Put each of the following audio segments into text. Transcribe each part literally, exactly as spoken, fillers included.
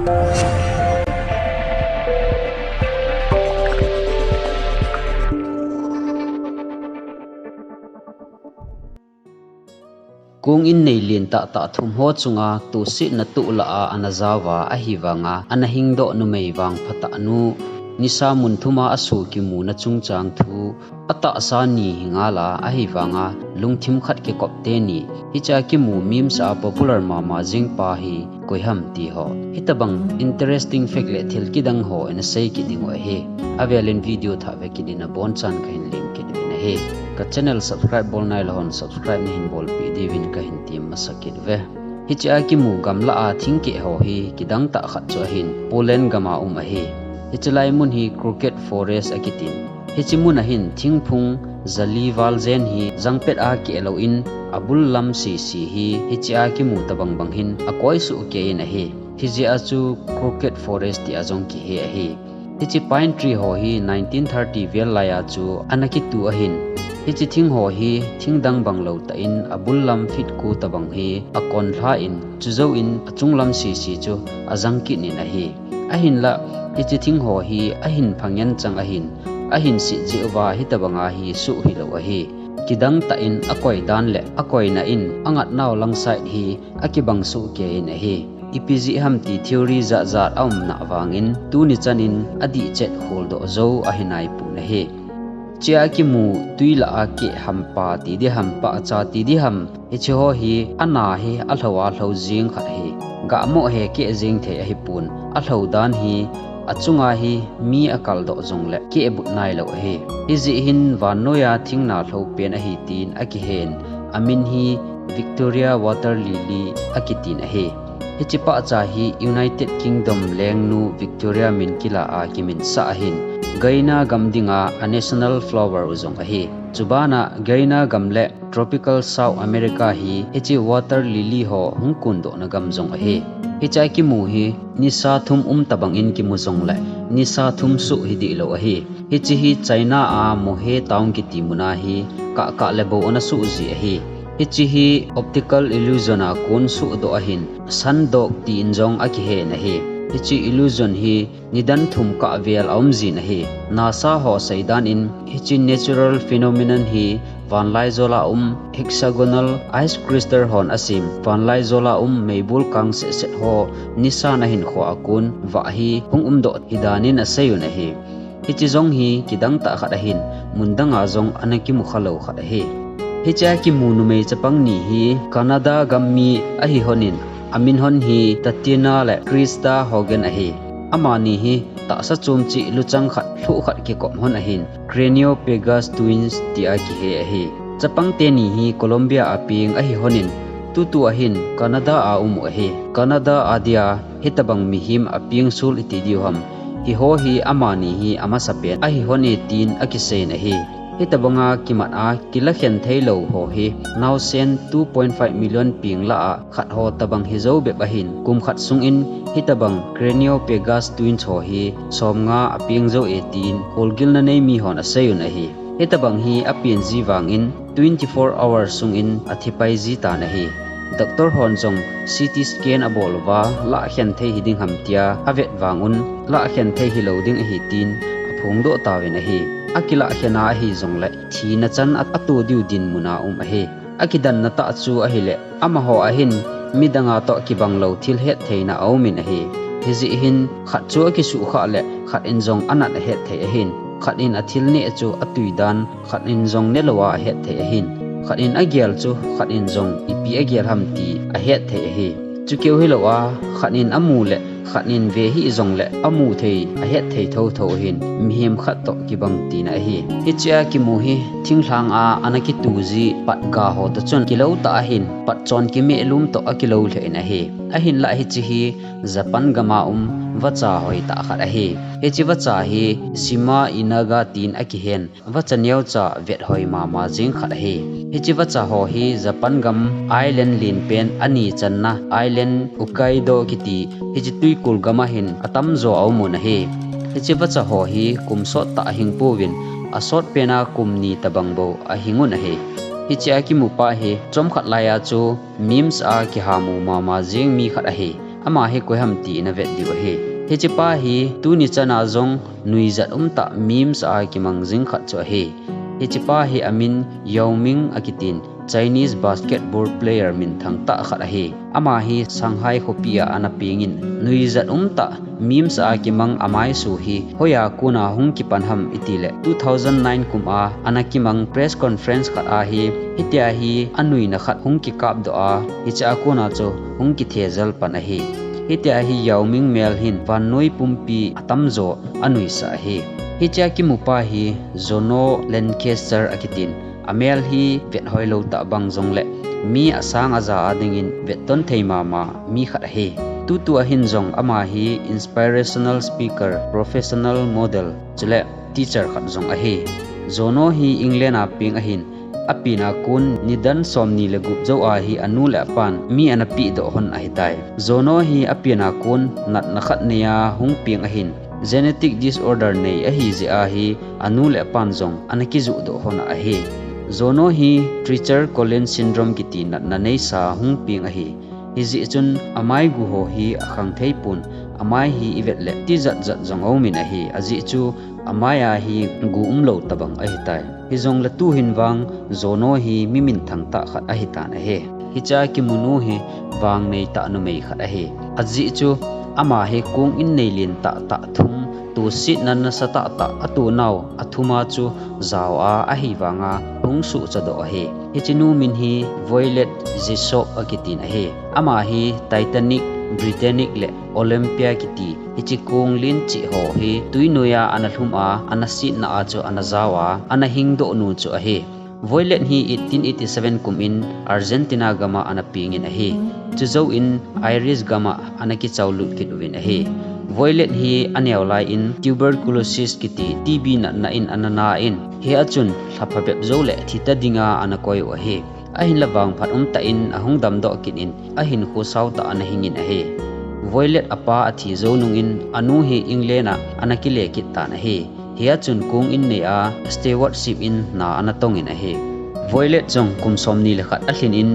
Kong in nei lentah tah thum ho chunga tosetna toh lah a ana jaova ahivanga ana hingdoh numei vangphatah nu, nisa mun thuma aso kimuna chungchang thu, atahsa ni hi ngal a ahivanga lungthim khat kikop teni, hichea kimu memes a popular mama jing pa hi koi ham ti ho. Hitobang interesting fact le thil kidang ho ina sei kit ding u ahi. Avelin video thah ve kit dingin abonchan kahin lem kit uvin ahi. Ka channel subscribe bol nailou hon subscribe nahin bolpeh diuvin kahin tem masa kit uve. Hichea kimu gamlah a thingkeh ho hi kidang tah khat chu ahin, Poland gam a um ahi. Hiche lai mun hi Crooked Forest akitin. Hiche mun a hin thingphung jali val jen hi jangpet a keh lou in, abul lam sese hi hichea kimu tobang bang hin akoi soh kei in ahi. Hijeh a chu Crooked Forest tia jong kihe ahi. Hiche pine tree ho hi nineteen thirty vel lai a chu ana kitu ahin. Hiche thing ho hi thing dang bang lou tah in abul lam feet ko tobang hi akon lha in, chujou in achung lam sese chu ajang kit in ahi. Ahinlah, hiche thing ho hi ahin phangen chang ahin, ahin sit jeh uva hitobang a hi soh hilou ahi. Kidang tah in akoi dan le akoina in angat nau lang side hi akibang soh kei in ahi. Ipi jeh ham ti theory jat jat aumna vangin tuni chan in adih chet kholdoh jou ahi naipon ahi. Hichea kimu tui lah a keh hampa ti diham, pahcha ti diham, hiche ho hi ana hi alhou a lhou jing khat ahi. Gah moh he keh jing thei ahipon, alhou dan hi achunga hi mi akaldoh jongle keh but nailou ahi. Hijeh hin vannoiya thing na lhou pen ahi tin akihen, amin hi Victoria Water Lily akitin ahi. Hiche pahcha hi United Kingdom lengnu Victoria min kila a kiminsah ahin, Guyana gam dinga a national flower u jong ahi. Chubana Guyana gam le tropical South America hi hiche water lily ho hung kondohna gam jong ahi. Hichea kimu hi nisa thum um tobang in kimu jongle nisa thum soh hi dihlou ahi. Hiche hi China a Mohe town kiti muna hi kahkah le bou ana soh ji ahi. Hiche hi optical illusion a kon sohdoh ahin, sun dog tin jong akihen ahi. Hiche illusion hi nidan thum kah vel aum jin ahi. NASA ho seidan in hiche natural phenomenon hi vanlaijol a um hexagonal ice crystal hon asem vanlaijol a um meibol kang setset ho nisan ahinkhoa kon vah hi hung umdoh hidan in asei un ahi. Hiche jong hi kidang tah khat ahin, mun danga jong ana kimu khalou khat ahi. Hichea kimu numei chapang ni hi Canada gam mi ahi lhonin, amin lhon hi Tatiana le Krista Hogan ahi. Amani hi tahsa chom cheh luchang khat, lhuh khat kikop lhon ahin, Craniopagus twins tia kihe ahi. Chapang teni hi Colombia a peng ahi lhonin, tutu ahin Canada a um u ahi. Canada a dia hitobang mihem apeng sol iti diu ham. Hiho hi amani hi amasapen ahi lhon e tin akisei in ahi. Hitobanga kimat a kilakhen theilou ho hi naosen two point five million peng lah a khat ho tobang hijou bep ahin, kum khat sungin hitobang Craniopagus twins ho hi somnga apeng jou e tin kholgilna nei mi hon asei un ahi. Hitobang hi apen ji vangin twenty-four hours sungin athipai ji tan ahi. Doctor hon jong C T scan abol uva, lahkhen thei hiding ham tia avet vang un, lahkhen thei hilou ding ahi tin aphongdoh tauvin ahi. Akilahkhen a ahi jongle, thina chan a, ato diu dinmun a um ahi. Akidanna tah chu ahile, amaho ahin midang a toh kibang lou thil hettheina aumin ahi. Hijeh hin, khat chu akisuhkhah le, khat in jong anat ahet thei ahin. Khat in athil neh chu atui dan, khat in jong nelou a ahet thei ahin. Khat in agel chu, khat in jong ipi agel ham ti ahet thei ahi. Chukeu hilou a, khat in amu le, khat in ve hih jongle amu thei ahet thei thotho ahin, mihem khat toh kibang tina ahi. Hichea kimu hi, thinglhang a ana kitu ji patga ho toh chun kilou tah ahin, patchon kimehlum toh akilou lheh in ahi. Ahinlah hiche hi Japan gam a um vacha hoitah khat ahi. Hiche vacha hi Shima Inaga tin akihen. Vacha neocha vethoi mama jeng khat ahi. Hiche vacha ho hi Japan gam island lenpen ani channa island Hokkaido kiti hiche tuikol gam a hin atamjo aumun ahi. Hiche vacha ho hi kum sottah ahing pouvin, asotpen a kum ni tobang bou ahingun ahi. Hichea kimupa hi chomkhat lai a chu memes a kihamu mama jeng mi khat ahi. Ama hi koi ham ti ina vet diu ahi. Hiche pa hi tuni chana jong nuijat umtah memes a kimang jing khat chu ahi. Hiche pa hi amin Yao Ming akitin, Chinese basketball player minthang tah khat ahi. Ama hi Shanghai khopi a ana pengin, nuijat umtah memes a kimang amaisu hi hoiya kona hung kipan ham itile two thousand nine kum a ana kimang press conference khat a hi, hitia hi anuina khat hung kikapdoh a, hiche a kona chu hung kithejal pan ahi. Hitia hi Yao Ming mel hin vannoi pumpi atamjo anuisah ahi. Hichea kimupa hi Jono Lancaster akitin, amel hi vet hoilou tah bang jongle mi asang aja a dingin vetton thei mama mi khat ahi. Tutua hin jong ama hi inspirational speaker, professional model, chule teacher khat jong ahi. Jono hi England a peng ahin, apina kon nidan somni le gup jou a hi anu le apan mi ana pehdoh hon ahitai. Jono hi apina kon natna khat neiya hung peng ahin, genetic disorder nei ahijeh a hi anu le apan jong ana kijuhdoh hon ahi. Jono hi Treacher Collins syndrome kiti natna neisa hung peng ahi. Hijeh chun amai gu ho hi akhang theipon, amai hi ivet le tijat jat jong aumin ahi, ajeh chu amai a hi gu umlou tobang ahitai. Hijongle tuhin vang Jono hi mi minthang tah khat ahitan ahi. Hichea kimunu hi vangnei tah numei khat ahi. Ajeh chu ama hi kong innei lentah tah thum, tosetna nasatah tah atonau athuma chu jaoa ahivanga hung suhchadoh ahi. Hichenu min hi Violet Jessop akitin ahi. Ama hi Titanic, Britannic le Olympia kiti hiche kong len cheh ho hi twinoiya ana lhum a, ana setna a chu ana jaoa ana hingdohnu chu ahi. Violet hi eighteen eighty seven kumin Argentina gama ana pengin ahi. Chujouvin Irish gama ana kichaolut kit uvin ahi. Violet hi aneolai in tuberculosis kiti TB natna in ana nan, hia chun lhaphabep joule thita dinga ana koi u ahi. Ahinla vangphat umtah in ahung damdoh kit in ahinkho saotah ana hingin ahi. Violet apa athi jou nungin anu hi England a ana kile kit tan ahi. Hia chun kong innei a stewardship in na ana tongin ahi. Violet jong kum somni le khat alhin in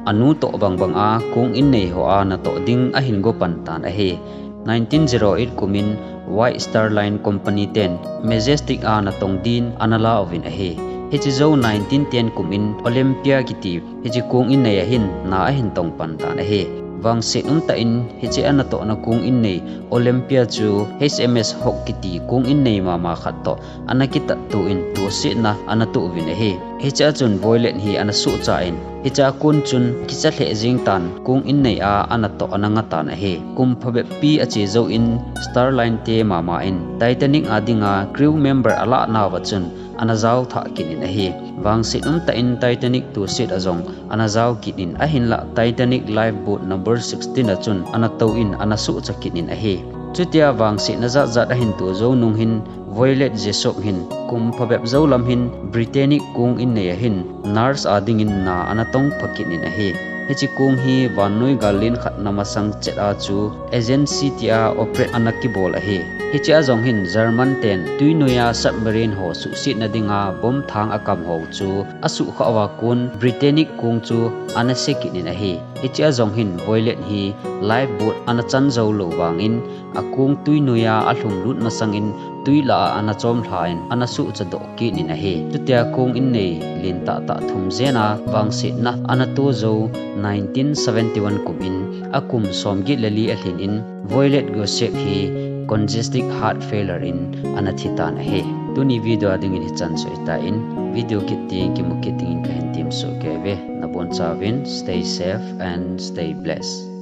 anu toh bangbanga kong innei hoa natoh ding ahin gopan tan ahi. Nineteen zero eight kumin White Star Line Company ten Majestic a natong din ana lauvin ahi. Hiche jou nineteen ten kumin Olympia kiti hiche kong innei a hin na ahin tongpan tan ahi. Vangset umtah in hiche anatohna kong innei Olympia chu H M S Hawke kiti kong innei mama khat toh ana kitattoin tosetna ana toh uvin ahi. Hichea chun Violet hi ana suhchan, hichea kon chun kicha lheh jeng tan kong innei a anatoh ana ngatan ahi. Kum phabeppi ache jouvin Star Line te mama in Titanic a dinga crew member alahnauva chun ana jaothah kit in ahi. Vangset umtah in Titanic toset a jong ana jao kit in ahinlah Titanic lifeboat number sixteen a chun ana touvin ana suhcha kit in ahi. Chutia vangsetna jatjat ahin to jou nung hin Violet Jessop hin kum phabep jou lam hin Britannic kong innei a hin nurse a dingin na ana tongpha kit in ahi. Hiche kong hi vannoi gal len khatna masang chet a chu agency tia operate ana kibol ahi. Hichea jong hin German ten twinoiya submarine ho suhsetna dinga bomb thang akam ho chu asuhkhah uva kon Britannic kong chu ana se kit in ahi. Hichea jong hin Violet hi lifeboat ana chan jou lou vangin akong twinoiya alhumlut masangin twi lah a ana chomlhan ana suhchadoh kit in ahi. Chutia kong innei lentah tah thum jena vangsetna ana to jou nineteen seventy-one kumin akum somget le li alhin in Violet Jessop hi congestive heart failure in ana thitan ahi. Tuni video a dingin hichan chu ahitan, video kit teng kimu kit dingin kahin temsoh kei uve. Nabonchauvin stay safe and stay blessed.